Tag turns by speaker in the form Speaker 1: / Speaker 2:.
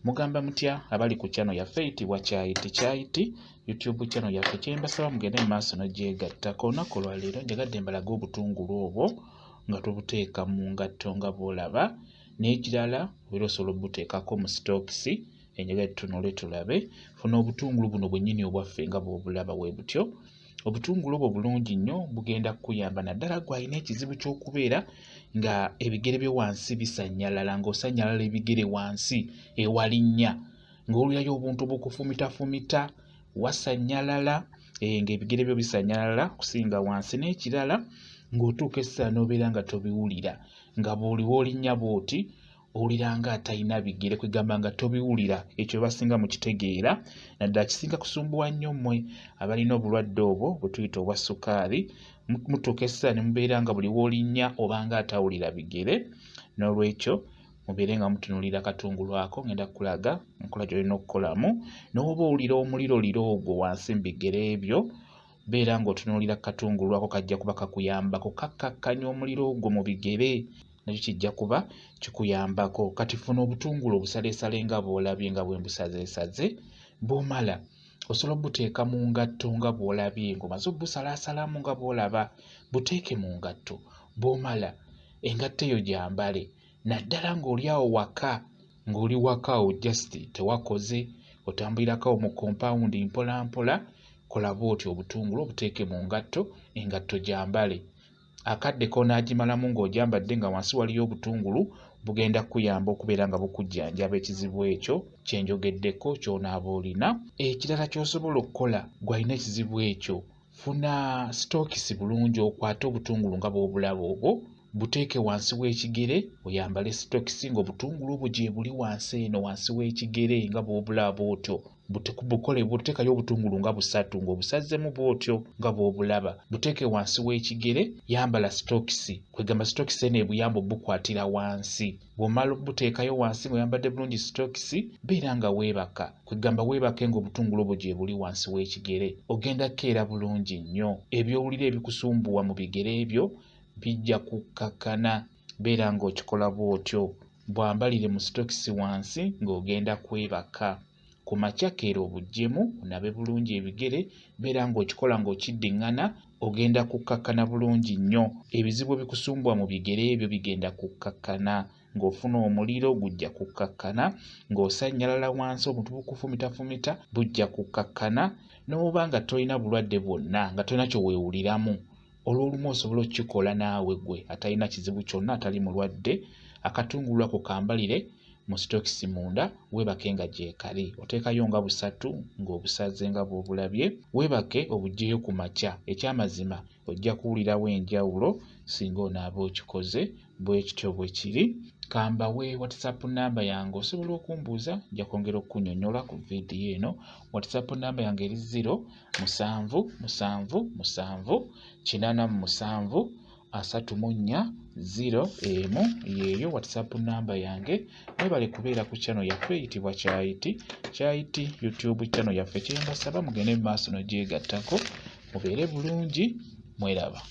Speaker 1: Mugamba mutya abali ku channel yaffe eyitibwa Kyayiti Kyayiti YouTube channel yaffe, kyembasaba mugende mu maaso nogyegattako. Olunaku olwaleero njagadde mbalage obutungulu obwo nga tubuteeka mu ngatto nga bw'olaba, n'ekirala obeera osobola obuteekako mu sitookisi. Enjagadde tutunule tulabe. Funa obutungulu buno bwennyini obwaffe nga bw'obulaba bwe butyo. Obutungulu obwo bulungi nnyo, bugenda kukuyamba naddala ggwe alina ekizibu ky'okubeera nga ebigere byo wansi bisannyalala, ng'osannyalala ebigere wansi ewalinnya, ng'owulirayo obuntu bukufumitafumita, wasannyalala, ng'ebigere byo bisannyalala kusinga wansi. N'ekirala ng'otuuka essaawa n'obeera nga tobiwulira, nga buli w'olinnya bw'oti owulira nga atalina bigere, kwegamba nga tobiwulira. Ekyo basinga mukitegeera, naddala kisinga kusumbuwa nnyo mmwe abalina obulwadde obwo bwe tuyita obwa sukaali. Mutuuka essaawa ne mubeera nga buli w'olinnya obanga atawulira bigere. N'olwekyo mubeere nga mutunuulira akatungulu ako, ngenda kukulaga enkola gy'olina okukolamu. N'oba owulira omuliroliro ogwo wansi mu bigere byo, beera ng'otunuulira katungulu ako, kajja kuba kakuyambako kakkakkanya omuliro ogwo mu bigere, nakyo kijja kuba kikuyambako. Kati funa obutungulu obusaleesale nga bw'olabye, nga bwe mbusazeesaze. Bw'omala osobola obuteeka mu ngatto nga bw'olabye, ng'omaze obusalaasalamu nga bw'olaba, buteeke mu ngatto. Bw'omala engatto eyo gyambale, naddala ng'oli awo waka, ng'oli waka awo just tewakoze, otambulirako awo mu compound mpola mpola. Kola bw'otyo, obutungulu obuteeke mu ngatto, engatto gyambale. Akadde k'onaagimalamu ng'ogyambadde nga wansi waliyo obutungulu, bugenda kukuyamba okubeera nga bukujjanjaba ekizibu ekyo kye njogeddeko ky'onaaba olina. Ekirala ky'osobola okukola ggwe alina ekizibu ekyo, funa sitookisi bulungi, okwate obutungulu nga bw'obulaba obwo, buteeke wansi w'ekigere, oyambale sitookisi ng'obutungulu obwo gye buli wansi eno wansi w'ekigere nga bw'obulaba bw'otyo. Bukole buteekayo obutungulu nga busatu ng'obusazeemu bw'otyo nga bw'obulaba, buteeke wansi w'ekigere, yambala sitookisi. Kwegamba sitookisi eno ebuyamba obukwatira wansi. Bw'omala obuteekayo wansi ng'oyambadde bulungi sitookisi, beera nga weebaka. Kwegamba weebake ng'obutungulu obwo gye buli wansi w'ekigere. Ogenda kukeera bulungi nnyo. Eby'owulira ebikusumbuwa mu bigere byo bijja kukkakkana. Beera ng'okikola bw'otyo. Bwambalire mu sitookisi wansi ng'ogenda kwebaka. Ku makya keera obuggyemu, onaabe bulungi ebigere, beera ng'okikola ng'okiddiŋŋana, ogenda kukkakkana bulungi nnyo. Ebizibu ebikusumbuwa mu bigere ebyo bigenda kukkakkana. Ng'ofuna omuliro gujja kukkakkana, ng'osannyalala wansi obuntu bukufumitafumita bujja kukkakkana. N'oba nga tolina bulwadde bwonna, nga tolina kye weewuliramu, olw'olumu osobola okukikola naawe ggwe atalina kizibu kyonna, atali mulwadde. Akatungulu ako kambalire mu sitookisi munda, weebake nga gyekali. Oteekayo nga busatu ng'obusaze nga bw'obulabye, weebake obuggyeyo ku makya. Ekyamazima ojja kuwulirawo enjawulo singa onaaba okikoze. Bwe kityo bwe kiri. Kambawe WhatsApp namba yange, osobola okumbuuza, nja kwongera okukunnyonnyola ku vidiyo eno. WhatsApp namba yange eri 0 7 7 7 87 34 0 1, yeeyo WhatsApp namba yange. Mwebale kubeera ku channel yaffe eyitibwa Kyayiti Kyayiti YouTube channel yaffe. Kye mbasaba mugende mu maaso n'ogyegattako, mubeere bulungi, mweraba.